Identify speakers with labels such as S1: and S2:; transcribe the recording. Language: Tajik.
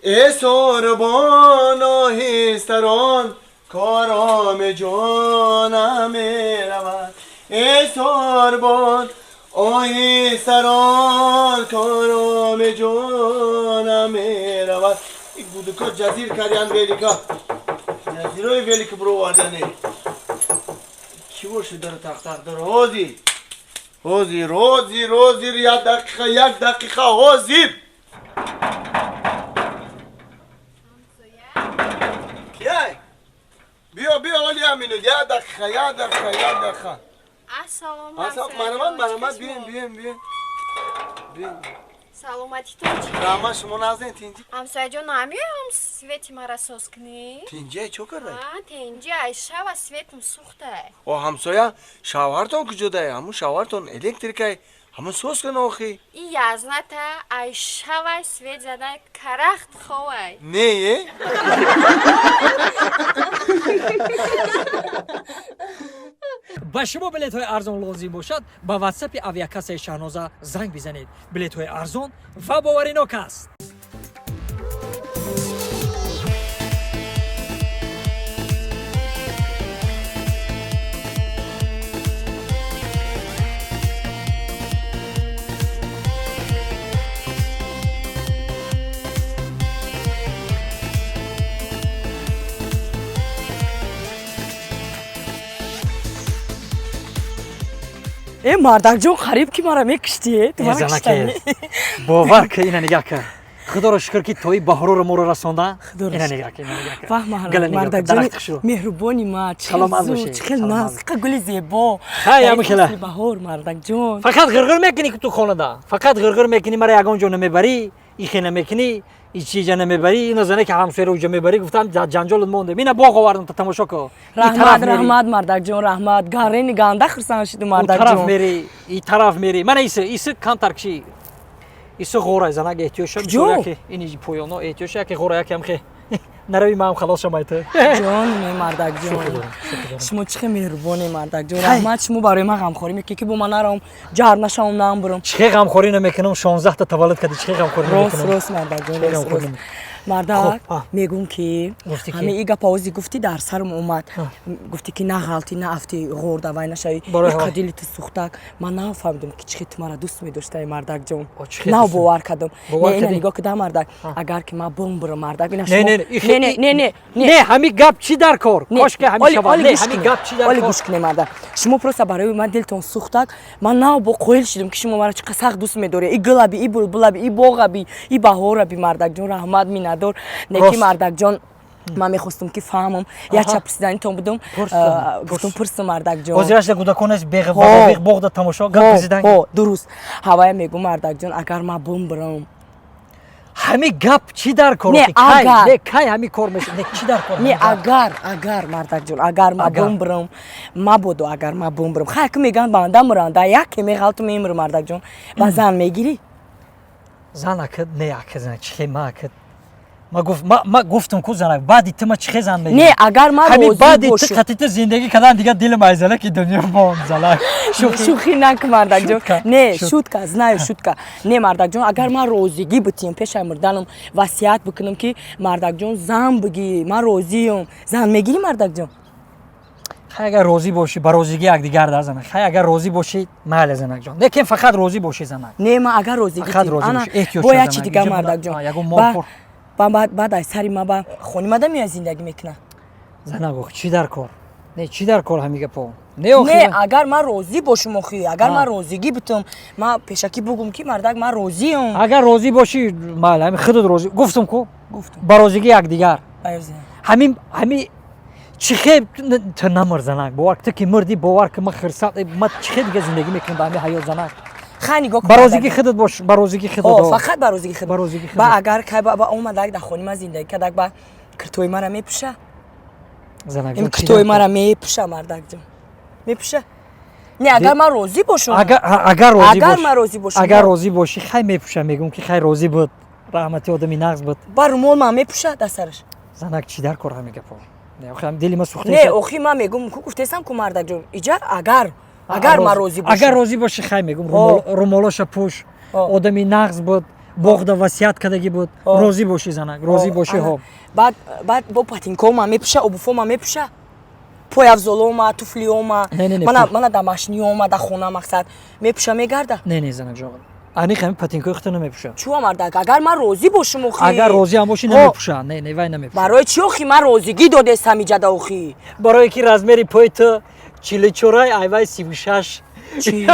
S1: Эй сорбон оҳистарон, кором ҷонам меравад. Эй сорбон оҳистарон, кором ҷонам меравад. Ин гудуко ҷазир кардян велика. Ҷазирои велика бировардане. Кӣ боше дара тақ-тақ дара? Ҳозир. Ҳозир, ҳозир, ҳозир, як дақиқа, як дақиқа, ҳозир. Кияй? Биё, биё, оли аминут, як дақиқа, як дақиқа, як дақиқа.
S2: Ассалом.
S1: Ассалом, марҳамат, марҳамат, биён, биён, биён. Биён.
S2: Саломатитон чӣ?
S1: Раҳмат, шумо наздин, тинҷи?
S2: Ҳамсояҷон, намеоям свети мара соз кунӣ?
S1: Тинҷи, чо кардай?
S2: А, тинҷи, ай шава светм сӯхтай.
S1: О, ҳамсоя, шавҳартон куҷодай? Ҳамун шавҳартон электрикай, ҳамун соз кун охи.
S2: И язната, ай шавай свет задай, карахт ховай.
S1: Не, е?
S3: Ба шумо билетҳои арзон лозим бошад, ба ватсапи авиакассаи Шаҳноза занг бизанед. Билетҳои арзон ва боваринок аст.
S4: Э, мардакҷон, қариб ки мара мекуштӣ, ту мара куштанӣ.
S3: Бовар ки, ина нигаҳ кар. Худоро шукр, ки тои баҳороро моро расонда. Ина нигаҳ кар, ина нигаҳ кар.
S4: Ваҳ, мардакҷон, меҳрубони ма, чӣ зуд, чӣ хел наз, чӣ гули зебо.
S3: Хай, ҳамин хела.
S4: Баҳор, мардакҷон.
S3: Фақат ғирғир мекунӣ ки ту хонада. Фақат ғирғир мекунӣ, мара ягон ҷо намебарӣ, ихе намекунӣ, ичиҷа намебарӣ, ина зане ки ҳамсояро уҷа мебарӣ, гуфтам ҷанҷолат мондем. Ина боғ овардам, та тамошо кун.
S4: Раҳмат, раҳмат, мардакҷон, раҳмат. Гарени ганда хурсанд шудум, мардакҷон.
S3: Тараф мерӣ, и тараф мерӣ. Мана иси, иси камтар киши. Иси ғора занак, эҳтиёҷ шав.
S4: Куҷо?
S3: Ини поёно эҳтиёҷ шав, яке ғора, яке ҳам хе. Нарави, маам халос шамай ту.
S4: Ҷон, ме мардакҷон. Шумо чӣ хел меҳрубоне, мардакҷон. Раҳмат, шумо барои ман ғамхорӣ мекунед, ки бо ман наравам, ҷар нашавам, намбурам.
S3: Чӣ хел ғамхорӣ намекунам, 16 та таваллуд кардӣ, чӣ хел ғамхорӣ
S4: Рост,
S3: намекунам?
S4: рост, мардакҷон, рост, рост. Мардак, мегӯм ки ҳамин и гапа ози гуфтӣ, дар сарам омад. Гуфтӣ ки на ғалтӣ, на афтӣ, ғор давай нашавӣ, иқа дили ту сӯхтак. Ман нафаҳмидам, ки чӣ хел ту мара дӯст медоштаи, мардакҷон. Нав бовар кардам. Не, ина нигоҳ куда, мардак, агар ки ман бумбурам, мардак, ина
S3: Не, не,
S4: не, не, не,
S3: не, ҳамин гап чӣ дар кор? Кошки ҳамин шавад. Не, ҳамин гап чӣ дар
S4: оли
S3: кор?
S4: Гӯш кунед, мардак, шумо просто барои ман дилтон сӯхтак. Ман нав бо қоил шудам, ки шумо мара чӣ қадр сахт дӯст медоред. И гулаби, и булбулаби, и боғаби, и баҳораби, мардакҷон, раҳмат, миннатдор. Неки, мардакҷон, ман мехостам, ки фаҳмам, як ча пурсиданитон будум, гуфтум пурсам, мардакҷон.
S3: Ҳозирашда кӯдакон аст, беғ боғда тамошо, гап пурсидан.
S4: Дуруст, ҳавая мегӯм, мардакҷон, агар ман бумбурам.
S3: Ҳамин гап чӣ дар кор?
S4: Не, агар.
S3: Не, кай ҳамин кор мешавад? Не, чӣ дар кор?
S4: Не, агар, агар, мардакҷон, агар ман бумбурам, мабодо, агар ман бумбурам, хай, ки мегӯянд, банда муранда, яке меғалту мемурам, мардакҷон, ба зан мегирӣ?
S3: Зан ака, не, ака, зан чӣ хел ма ака? Ма гуфт, ма гуфтам ку, занак, баъди ту ма чӣ хел зан мегирам?
S4: Не, агар ман
S3: ҳамин
S4: розӣ
S3: баъди ту
S4: бошам.
S3: қати ту зиндагӣ кардан, дигар дилам ай занаки дунё монд, занак.
S4: Шӯхӣ накун, мардакҷон.
S3: Шутка.
S4: Не, шутка, знаю, шутка. Не, мардакҷон, агар ман розигӣ битиҳам, пешай мурданам васият бикунам, ки мардакҷон, зан бигӣ, ман розиюм, зан мегирӣ, мардакҷон?
S3: Хай, агар розӣ бошӣ, ба розигӣ якдигар да, занак. Хай, агар розӣ бошӣ, майли, занакҷон, лекин фақат розӣ бошӣ, занак.
S4: Не, ман агар розигӣ
S3: Фақат розӣ бошӣ, эҳтиёҷ
S4: бо
S3: шав,
S4: як чи
S3: занак.
S4: дигар,
S3: Инҷа
S4: мардакҷон.
S3: Ягон мол
S4: Баъд аз сари ма ба хонимада меояд, зиндагӣ мекунад.
S3: Занак, ох, чӣ дар кор? Не, чӣ дар кор ҳамин гапо? Не,
S4: Не,
S3: охи.
S4: Агар ман розӣ бошам, охи, агар ман розигӣ битам, ман пешакӣ бугум, ки мардак, ман розиам.
S3: Агар розӣ бошӣ, майли, ҳамин худат розӣ, гуфтам ку.
S4: Гуфтам.
S3: Ба розигӣ якдигар. Ҳамин, ҳамин чӣ хел ту намр, занак, бовар, ту ки мурдӣ, бовар ки, ман хирсанд, ман чӣ хел дига зиндагӣ мекунам ба ҳамин ҳаёт, занак?
S4: Хай, нигоҳ кун,
S3: Ба розигӣ
S4: мардак.
S3: худат бош, ба розигӣ худат.
S4: О, фақат ба розигӣ худ.
S3: Ба розигӣ худат.
S4: Ба агар кай ба омадак, дар хони ман зиндагӣ кардак, ба киртои мара мепӯша?
S3: Занак,
S4: Ин
S3: чӣ
S4: киртои
S3: дар кор?
S4: мара мепӯша, мардакҷон, мепӯша? Не, агар ман розӣ бошам.
S3: Агар, агар розӣ
S4: Агар
S3: бош.
S4: ман розӣ бошам.
S3: Агар розӣ бошӣ, хай, мепӯша, мегӯм ки хай, розӣ буд, раҳмати, одами нағз буд.
S4: Ба румол ман мепӯша дар сараш?
S3: Занак, чӣ дар кор ҳамин гапо? Не, охи, дили ма сӯхта.
S4: Не, охи, ман мегӯм ку, гуфтесам ку, мардакҷон, иҷа агар, агар ман розӣ бошам.
S3: Агар розӣ бошӣ, хай, мегӯм, румолоша пӯш, одами нағз буд. Боғда васият кардагӣ буд. Розӣ бошӣ, занак, розӣ бошӣ, ҳо.
S4: Баъд бо ботинкома мепӯша, обувьома мепӯша, пойафзолома, туфлиома.
S3: Не, не, не.
S4: Мана домашнийома да хона, мақсад, мепӯша, мегарда.
S3: Не, не, занак ҷон, аниқ ҳамин ботинкои худто намепӯша.
S4: Чӯ, мардак, агар ман розӣ бошум охи?
S3: Агар розӣ ҳам бошӣ, намепӯша. Не, не, вай намепӯша.
S4: Барои чӣ охи? Ман розигӣ додестам иҷада охи.
S3: Барое ки размери пои ту 44-ай, айвай 36.
S4: Чӣ?